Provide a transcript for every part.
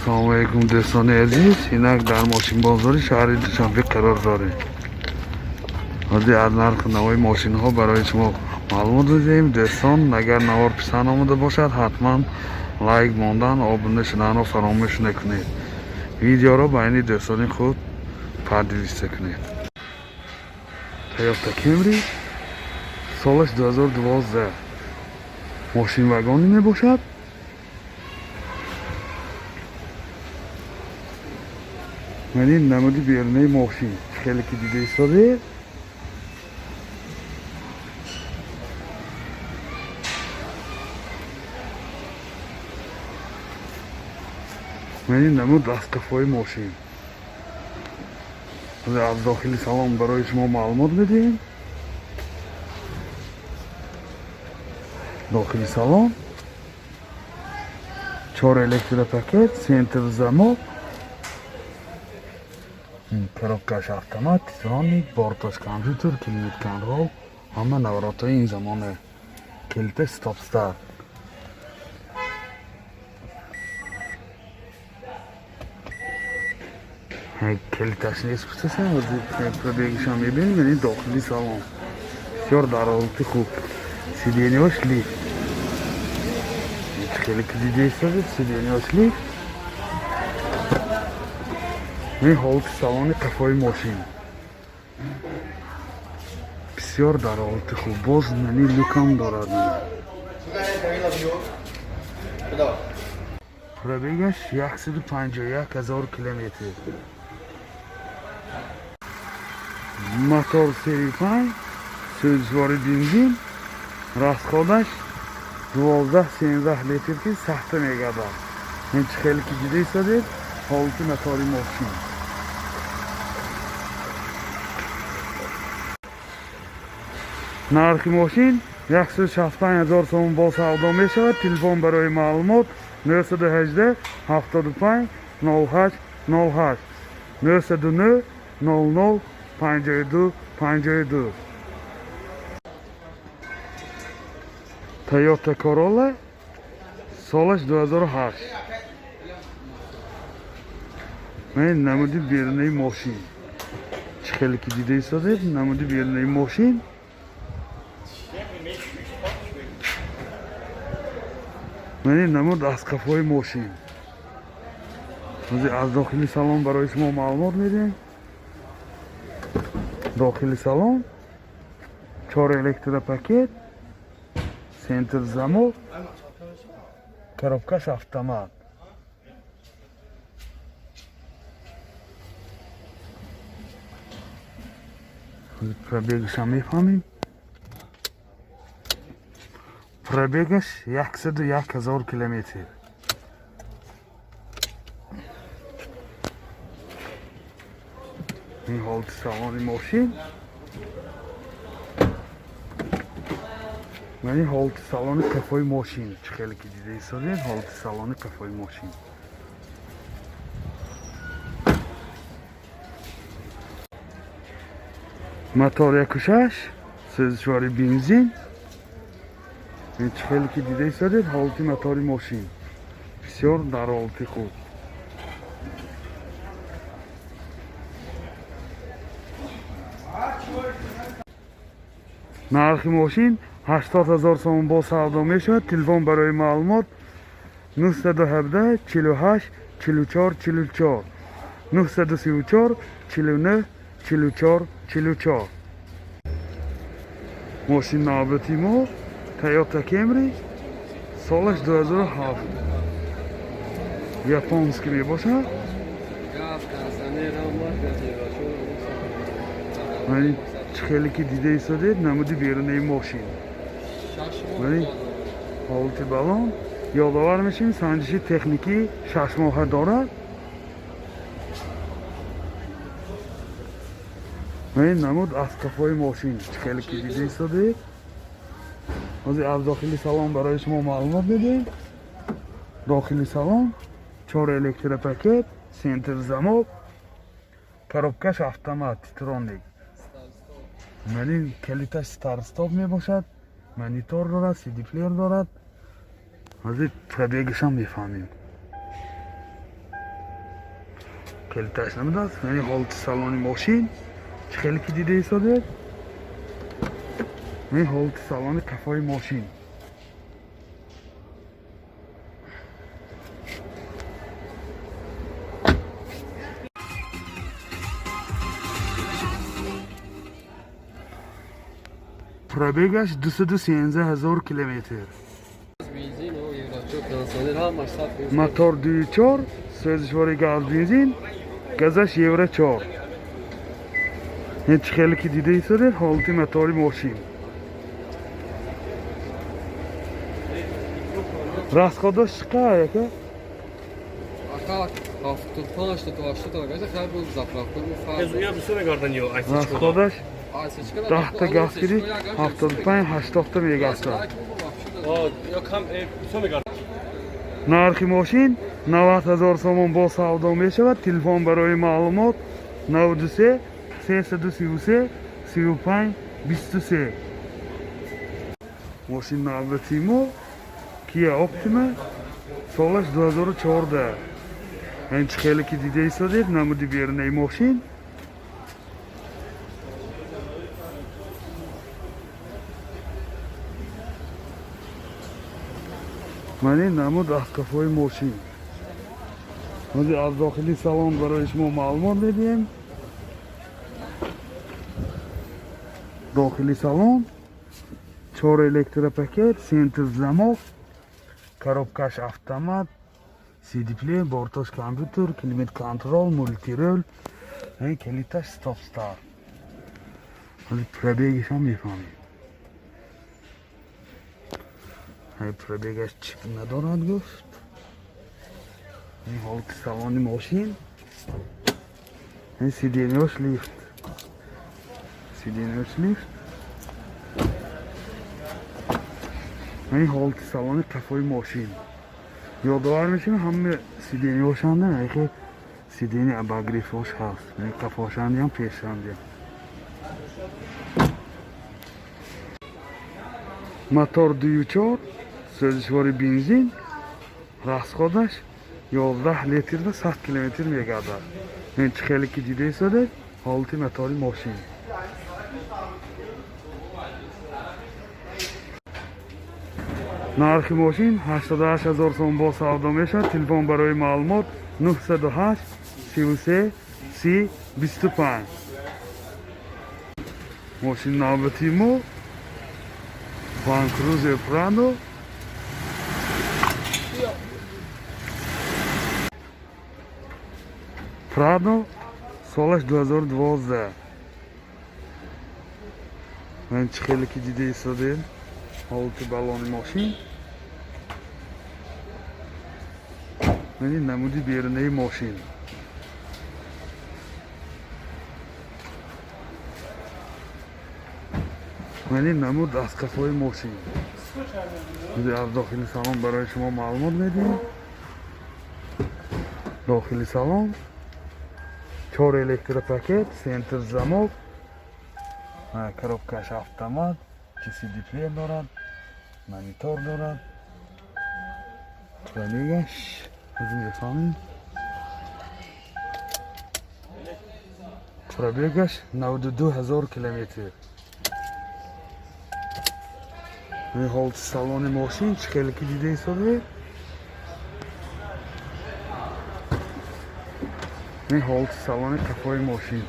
Салому алейкум, дӯстони азиз. Инак дар мошинбозори шаҳри Душанбе қарор дорем. Ҳозир аз нарху навои мошинҳо барои шумо маълумот медиҳем. Дӯстон, агар навор писанд омада бошад, ҳатман лайк мондан, обуна шуданро фаромӯш накунед. Видеоро байни дӯстони худ поделиться кунед. Toyota Camry, солаш 2012, мошинвагонӣ мебошад. Ман ин намуди берунаи мошин, хеле ки дида истодед. Ман ин намуд аз қафои мошин. Аз дохили салон барои шумо маълумот медиҳем. Дохили салон чор электропакет, центр замок, коробкаш автомат, титроник, бортош компютер, климат контроль, ҳама наворотҳои ин замона, калита стоп старт. Калиташ нест гуфтасам, пробегишам мебинем. Яъне дохили салон бисёр дар ҳолати хуб, сиденьяш лифт, хеле ки дида истодед, сиденьяш лифт. Ин ҳолати салони қафои мошин бисёр дар ҳолати хуб, боз мани люкам дорад. Пробегаш 151 000 километр. Мотор сери 5, сӯзишвори бензин, расходаш 12-13 литр, ки сахта мегардад. Ин чӣ хеле ки дида истодед, ҳолати мотори мошин. Нархи мошин 165 000 сомон, бо савдо мешавад. Телефон барои маълумот 918 75 08 08, 909 00 52 52. Toyota Corolla, солаш 2008. Ман намуди берунаи мошин, чӣ хеле ки дида истодед, намуди берунаи мошин. Ман ин намуд аз қафои мошин. Ҳозир аз дохили салон барои шумо маълумот медиҳем. Дохили салон чор электропакет, центр замок, коробкаш автомат. Пробегашам мефаҳмем. Пробегаш 101 000 километр. Ин ҳолати салони мошин. Ман ин ҳолати салони қафои мошин, чӣ хеле ки дида истодед, ҳолати салони қафои мошин. Мотор 1,6, сӯзишвори бензин. Ин чӣ хеле ки дида истодед, ҳолати мотори мошин бисёр дар ҳолати хуб. Нархи мошин 80 000 сомон, бо савдо мешавад. Телефон барои маълумот 917 48 44 44, 934 49 44 44. Мошин навбати мо Toyota Camry, солаш 2007, японский мебошад. Мани чӣ хеле ки дида истодед, намуди берунаи мошин. Мани ҳолати балон. Ёдовар мешавем, санҷиши техникӣ 6 моҳа дорад. Мани намуд аз қафои мошин, чӣ хеле ки дида истодед. Ҳозир аз дохили салон барои шумо маълумот медиҳем. Дохили салон чор электропакет, центр замок, коробкаш автомат, титроник. Мани калиташ старт-стоп мебошад, монитор дорад, сидиплеер дорад. Ҳозир пробегашам мефаҳмем. Калиташ намудааст. Яъне ҳолати салони мошин чӣ хеле ки дида истодед. Ин ҳолати салони қафои мошин. Пробегаш 213 000 километр. Мотор 2.4, сӯзишвори газ бензин, газаш Евро 4. Ин чӣ хеле ки дида истодед ҳолати мотори мошин. Расходаш чӣ қадр яка? Ака 75 то 80 газа хайр бу заправка бу фарқ. Расходаш 10 та газ киди 75-80 та мегашта. Нархи мошин 90 000 сомон бо савдо мешавад. Телефон барои маълумот 93 333 35 23. Мошин навбати мо Kia Optima, солаш 2014. Ин чӣ хеле ки дида истодед намуди берунаи мошин. Ман ин намуд аз қафои мошин. Ҳозир аз дохили салон барои шумо маълумот медиҳем. Дохили салон чор электропакет, центр замок, коробкаш автомат, CD-плеер, бортош компютер, климат контроль, мультируль, ин калиташ стоп старт. Ҳозир пробегашам мефаҳмем. Пробегаш чип надорад гуфт. Ин ҳолати салони мошин. Ин сиденьяш лифт. Сиденьяш лифт. Ин ҳолати салони қафои мошин. Ёдовар мешавем ҳама сиденьяшанда яке сиденья обогревош ҳаст. Қафошандиам пешандиам. Мотор 2.4, сӯзишвори бензин, расходаш 11 литр ва 100 километр мегардад. Ин чӣ хеле ки дида истодед ҳолати мотори мошин. Нархи мошин 88 000 сом бо савдо мешавад. Телефон барои маълумот 908 33 30 25. Мошин навбати мо Land Cruiser Prado. Prado солаш 2012. Ман чӣ хеле ки дида истодед ҳолати балони мошин. Ман ин намуди берунаи мошин. Ман ин намуд аз қафои мошин. Аз дохили салон барои шумо маълумот медиҳем. Дохили салон чор электропакет, центр замок, коробкаш автомат, CD-плеер дорад, монитор дорад. Пробегаш ҳозир мефаҳмем. Пробегаш 92 000 километр. Ин ҳолати салони мошин чӣ хеле ки дида истодед. Ин ҳолати салони қафои мошин.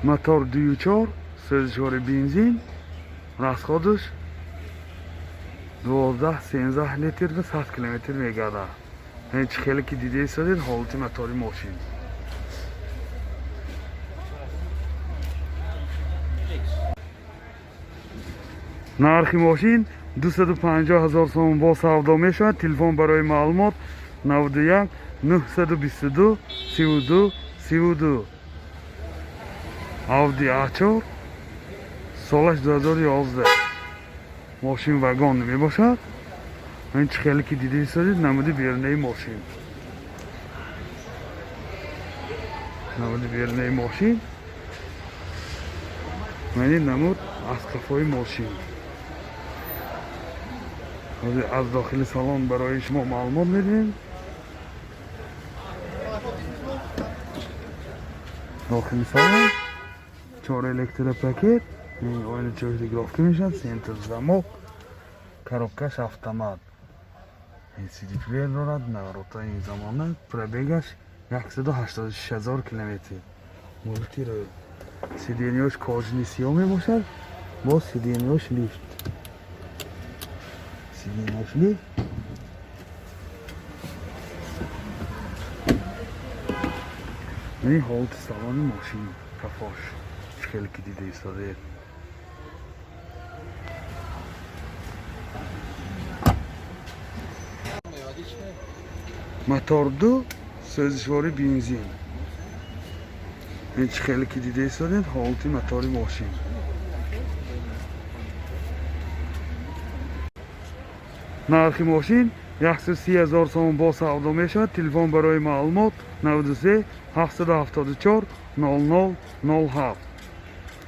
Мотор 2.4, сӯзишвори бензин, расходаш 12-13 литр ва 100 километр мегардад. Ин чӣ хеле ки дида истодед ҳолати мотори мошин. Нархи мошин 250 000 сомон бо савдо мешавад. Телефон барои маълумот 91 922 32 32. Audi A4 солаш 2011. Мошин вагон мебошад. Ин чӣ хеле ки дида истодед намуди берунаи мошин. Намуди берунаи мошин, мани намуд аз қафои мошин. Ҳозир аз дохили салон барои шумо маълумот медиҳем. Дохили салон чор электропакет, оиначаҳои регулировка мешавад, центр замок, коробкаш автомат, CD плеер дорад, наворотаи замона, пробегаш 186 000 километр. Мультирӯй, сиденьяш кожаный сиёҳ мебошад, бо сиденьяш лифт, сиденьяш лифт. Ин ҳолати салони мошин, кафош хеле ки дида истодаед. Мотор ду, сӯзишвори бензин. Ин чӣ хеле ки дида истодед, ҳолати мотори мошин. Нархи мошин 130 000 сомон, бо савдо мешавад. Телефон барои маълумот 93 774 00 07.